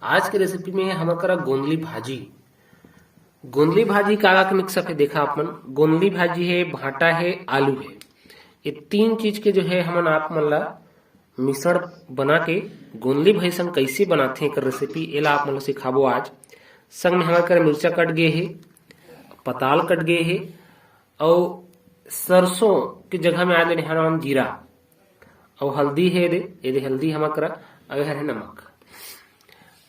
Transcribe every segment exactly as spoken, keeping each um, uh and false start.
आज के रेसिपी में हमर करा गोंदली भाजी। गोंदली भाजी का का मिक्सअप है, देखा आप मन। गोंदली भाजी है, भांटा है, आलू है, ये तीन चीज के जो है हमन आप मन ला मिश्रण बना के गोंदली भाजी संग कैसे बनाथे एकर रेसिपी, एला आप मन ला सिखाबो आज। संग में हमर करा मिर्चा कट गे हे, पताल कट गे हे, अउ सरसों के जगह में आ जाने हन जीरा, अउ हल्दी हे दे, ये दे हल्दी हमर करा, अउ हर है नमक।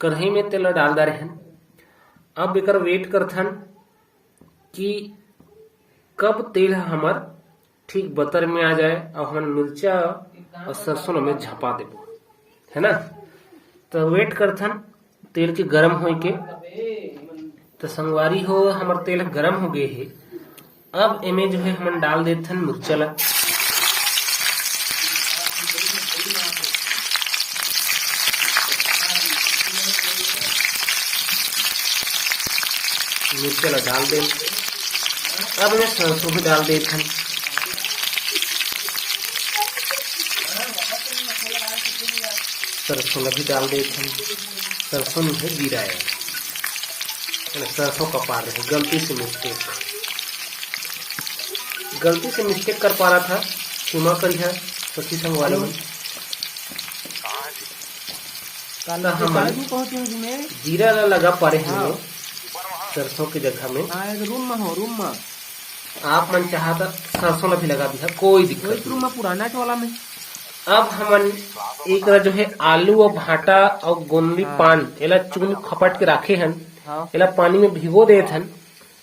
कढ़ाई में तेल डाल डारे हन। अब एकर वेट करथन कि कब तेल ह हमर ठीक बतर में आ जाए, अउ हमन मिर्चा अउ सरसों में झपा देबो, है ना। तो वेट करथन तेल के गरम होए के। तो संगवारी हो, हमर तेल गरम हो गए हे। अब एमे जो है हमन डाल देथन मिर्चा ला। मिर्चा ला डाल दे। अब एमे सरसों भी डाल देथन। सरसों ला भी डाल देथन। सरसों में है जीरा है, है ना, सरसों का पार रहे, गलती से मिस्टेक, गलती से मिस्टेक कर पा रहा था, क्षमा करिहा सखी संगवारी मन। काला हमन जीरा ला लगा पा रहे हैं सरसों के जगह में। हाँ, एक रूम में हो, रूम में। आप मन चाहा तो सरसों ला भी लगा दिहा, कोई दिक्कत नहीं। रूम में पुराना वाला में। अब हमन एक जो है आलू और भांटा और गोंदली पान, एला चुन खपट के राखे हन, हाँ। एला पानी में भिगो देत हन।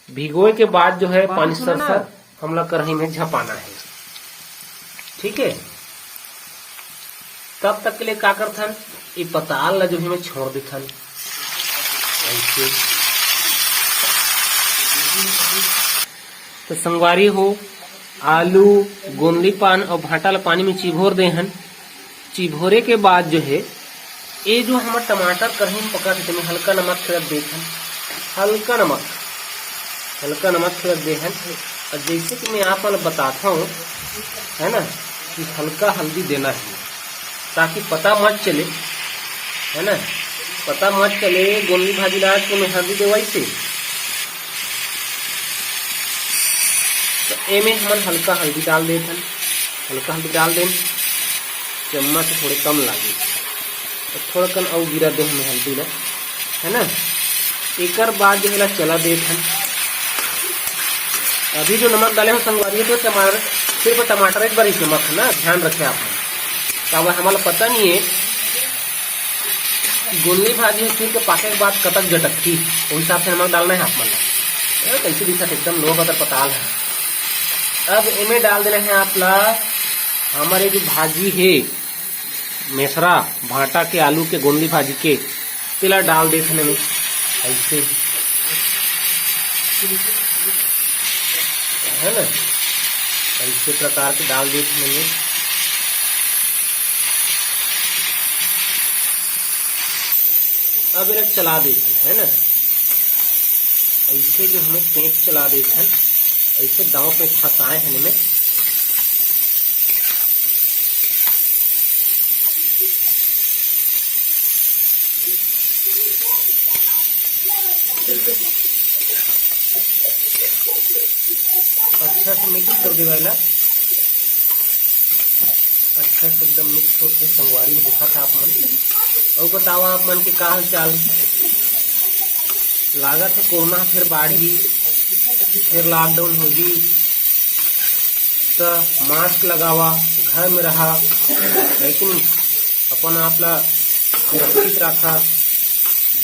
भिगोए के बाद जो है पानी सरसर हमला कढ़ाई में झपाना है, ठीक है। तब तक के लिए का करथन, ये पताल ला जो है में छोड़ देथन ऐसे। तो संगवारी हो, आलू, गोंदली पान और भांटा ला पानी में चिभोर दे हन। चिभोरे के बाद जो है, ये जो हमर टमाटर कढ़ाई में पकत हे, तेमे हल्का नमक छिड़क देथन, हल्का नमक, हल्का नमक छिड़क देहन। और जैसे कि मैं आप मन बताता हूँ, है ना, कि हल्का हल्दी देना है, ताकि पता मत चले, है ना, पता मत चले गोंदली भाजी ला कि मैं हल्दी देवाई से। तो एमे हमन हल्का हल्दी डाल देथन, हल्का हल्दी डाल देन, चम्मच से थोड़े कम लागे, तो थोड़ा कन अउ गिरा दे हमें हल्दी ला, है ना। एकर बाद जो एला चला देथन। अभी जो नमक डाले हो संगवारी, तो टमाटर, सिर्फ टमाटर एक बार ही नमक है ना, ध्यान रखे आप मन। काबर हमला पता नहीं है, गोंदली भाजी है, चुन के पाके के बाद कतक झटकही, वो हिसाब से नमक डालना है आप मन ला। ए, कैसे दिखत एकदम लोहा पतर पताल है। अब एमे डाल देना है आप ला हमारे जो भाजी है, मेसरा भांटा के आलू के गोंदली भाजी के, तेला डाल देथन एमे ऐसे, है ना, ऐसे प्रकार के डाल देथन एमे। अब एला चला देथन, है ना, ऐसे जो हमें पेंच चला देथन, ऐसे दांव पेंच फंसाए हैं इनमें। अच्छा से मिक्स कर देवा एला। अच्छा से एकदम मिक्स होके संगवारी में देखा था आप मन। और बतावा आप मन के का हाल चाल? लागत है कोरोना फिर बाढ़ी, फिर लॉकडाउन होगी, तो मास्क लगावा, घर में रहा, है कि नहीं? अपन आप ला सुरक्षित रखा,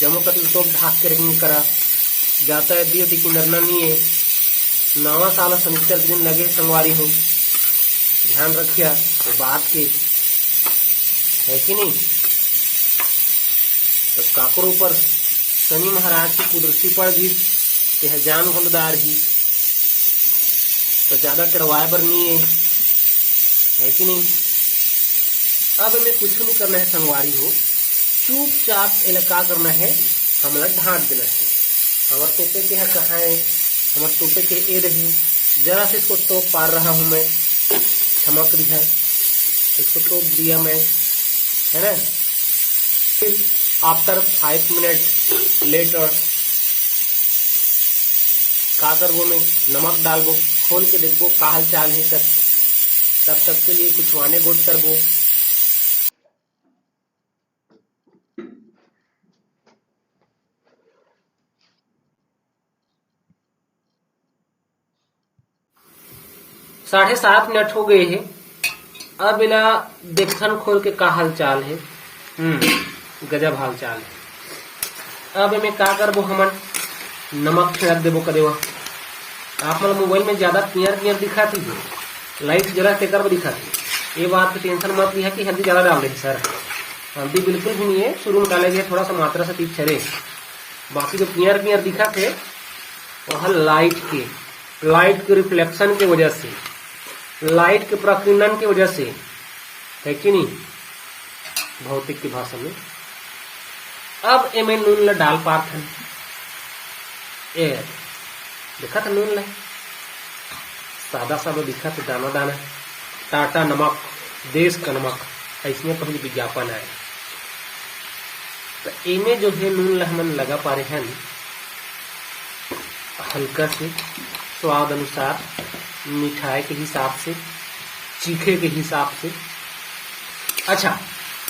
जम्मो कति तोप ढाक के रखिंग करा, जाता है दियो ती किंदरना नहीं है। नवा साल शनिचर के दिन लगे संगवारी हो, ध्यान रखिया वो बात के, है कि नहीं? तो काकरो ऊपर शनि महाराज की कुदरती पड़ गई, तेह जान घलो डार ही, तो ज्यादा चढ़वाए बर नहीं है, है कि नहीं? अब एमे कुछ नहीं करना है संगवारी हो, चुपचाप एला का करना है, हमला ढांक देना है। हमर तोपे के ह कहाँ है, हमर तोपे के ए रहे, जरा से इसको तोप पार रहा हूँ मैं, क्षमा करिहा, इसको तोप दिया मैं, है ना? फिर After five minute later, का करबो, में नमक डालबो, खोल के देखबो का हाल चाल है। तब तब तक के लिए कुछवाने गोठ करबो। साढ़े सात मिनट हो गए हे। अब एला देखथन खोल के का हाल चाल हे। हम्म, गजब हाल चाल हे। अब एमे का करबो हमन, नमक छिड़क देबो। कदेवा आप मन मोबाइल में ज्यादा पियर पियर दिखात हे, लाइट जला तेकर बर दिखात हे। ये बात के टेंशन मत लिहा कि हल्दी ज्यादा डाल दे सर, हल्दी बिल्कुल भी नहीं है। शुरू में डाले गए थोड़ा सा मात्रा से तीस छरे, बाकी जो पियर पियर दिखात हे वह लाइट के, लाइट के रिफ्लेक्शन के वजह से, लाइट के प्रकीर्णन के वजह से, है कि नहीं, भौतिक के भाषा में। अब एमे नून ला डाल पाथन। ए, देखा था नून ला, सादा सादा दिखा था, दाना दाना। टाटा नमक, देश का नमक, ऐसने पहले विज्ञापन आए। तो एमे जो है नून ला हमन लगा पा रहे हैं हल्का से, स्वाद अनुसार, मिठाई के हिसाब से, चीखे के हिसाब से। अच्छा,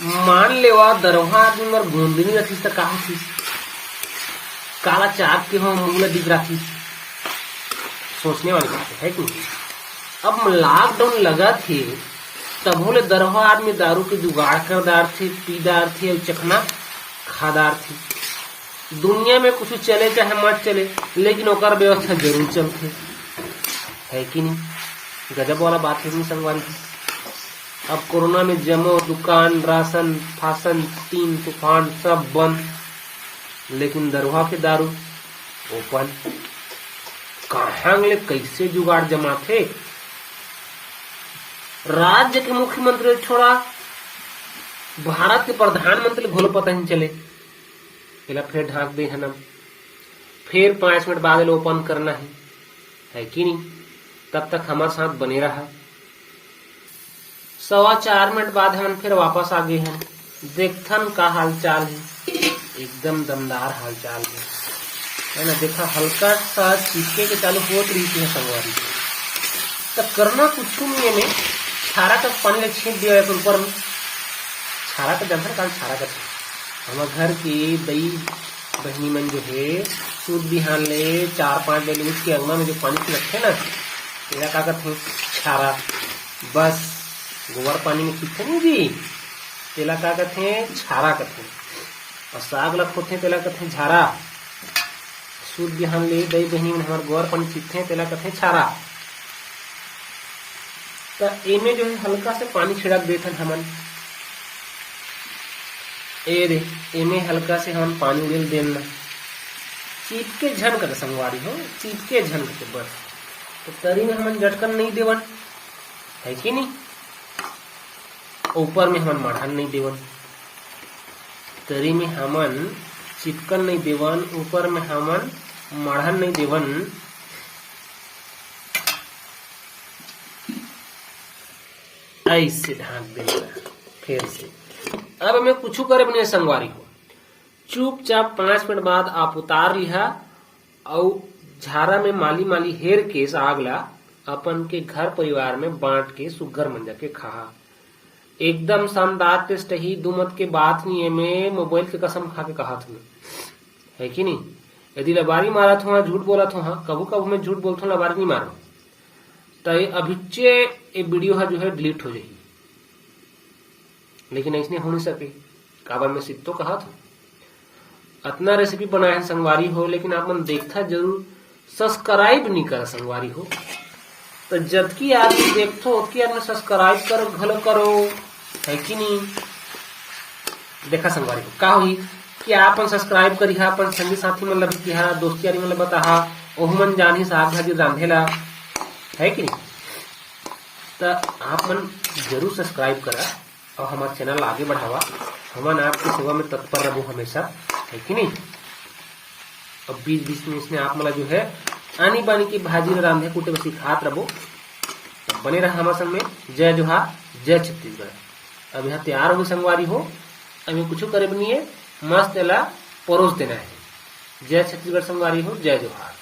मान लेवा दरवा आदमी मर गोंदनी रखिस त का होतिस? काला चाप के हो मुंह ला दिख रखिस। सोचने वाली बात है कि नहीं? अब लॉकडाउन लगा थे, तभो ले दरवा आदमी दारू के जुगाड़ कर डार थे, पी डार थे और चखना खा डार थे। दुनिया में कुछ चले चाहे मत चले, लेकिन ओकर व्यवस्था जरूर चलथे, है कि नहीं? गजब वाला बात है नहीं संगवारी। अब कोरोना में जमो दुकान, राशन, फासन, टीन, तूफान सब बंद, लेकिन दरवा के दारू ओपन। कहां ले कैसे जुगाड़ जमाथे? राज्य के मुख्यमंत्री छोड़ा, भारत के प्रधानमंत्री घोलो पता नहीं चले। एला फेर ढांक दे हन, फेर पांच मिनट बाद एला ओपन करना है, है कि नहीं? तब तक हमारे साथ बने रहा। सवा चार मिनट बाद हमन फिर वापस आ गए हैं। देखथन का हाल चाल है, एकदम दमदार हाल चाल है, है ना? देखा, हल्का सा चिपके के चालू होत रही है संगवारी। तो करना कुछ नहीं है, में छारा का पानी ला छींट दिया है ऊपर में। छारा का जानथन काला छारा का? हमारे घर के दई बहिनी मन जो है, सूत बिहान ले चार पाँच बजे उठ के अंगना में जो पानी छिड़कथे ना, तेला का कथे? छारा। बस, गोबर पानी में छिड़कथे नहीं जी, तेला का कथे? छारा कथे। और साग ला खोथे, तेला कथे झारा। सूत बिहान ले दई बहिनी मन हमार गोबर पानी छिड़कथे, तेला कथे छारा। त एमे जो है हल्का से पानी छिड़क देथन हमन। ए रे, एमे हल्का से हमन पानी उड़ेल देन ना। चिपके झन कथे संगवारी हो, चिपके झन कथे बस। तो तरी में हमन झटकन नहीं देवन, है कि नहीं? ऊपर में हमन मढ़न नहीं देवन। तरी में हमन चिपकन नहीं देवन, ऊपर में हमन मढ़न नहीं देवन। ऐसे ढांक देना फिर से। अब हमें कुछ करे बने संगवारी हो, चुपचाप पांच मिनट बाद आप उतार लिहा, अउ झारा में माली माली हेर के साग ला अपन के घर परिवार में बांट के सुग्घर मंजा के खाहा। एकदम शानदार टेस्ट ही, दू मत के बात नहीं है, मैं मोबाइल के कसम खा के कहा था, है कि नहीं? यदि लबारी मारत हो, झूठ बोलत हो, हाँ, कभू कभू मैं झूठ बोलत हूँ, लबारी नहीं मारो, तो ये अभिच्चे ये वीडियो है जो है डिलीट हो जाएगी। लेकिन ऐसने हो नहीं सके, काबर मैं सित्तो कहा था। अतना रेसिपी बनाए हैं संगवारी हो, लेकिन आप मन देखता जरूर, सब्सक्राइब नहीं करा संगवारी हो। तो जतकी आदमी देखथो, ओतकी आदमी सब्सक्राइब करो, घलो करो, है कि नहीं? देखा संगवारी हो, का होही कि आप मन सब्सक्राइब करिहा, अपन संगी साथी मन ला भी किहा, दोस्ती यारी मन ला बताहा, ओहू मन जानही साग भाजी रांधे ला, है कि नहीं? तो आप मन जरूर सब्सक्राइब करा और हमारे चैनल ला आगे बढ़ावा। हमन आपके सेवा में तत्पर रहबो हमेशा, है कि नहीं? और बीच बीच में इसने आप मन ला जो है आनी बानी की भाजी ला रांधे कूटे बर सिखात रहबो। तो बने रहा हमारे संग में। जय जोहार, जय छत्तीसगढ़। अब यहाँ तैयार हो गई संगवारी हो, अब ये कुछ करे भी नहीं है। मस्त एला परोस देना हे। जय छत्तीसगढ़ संगवारी हो, जय जोहार।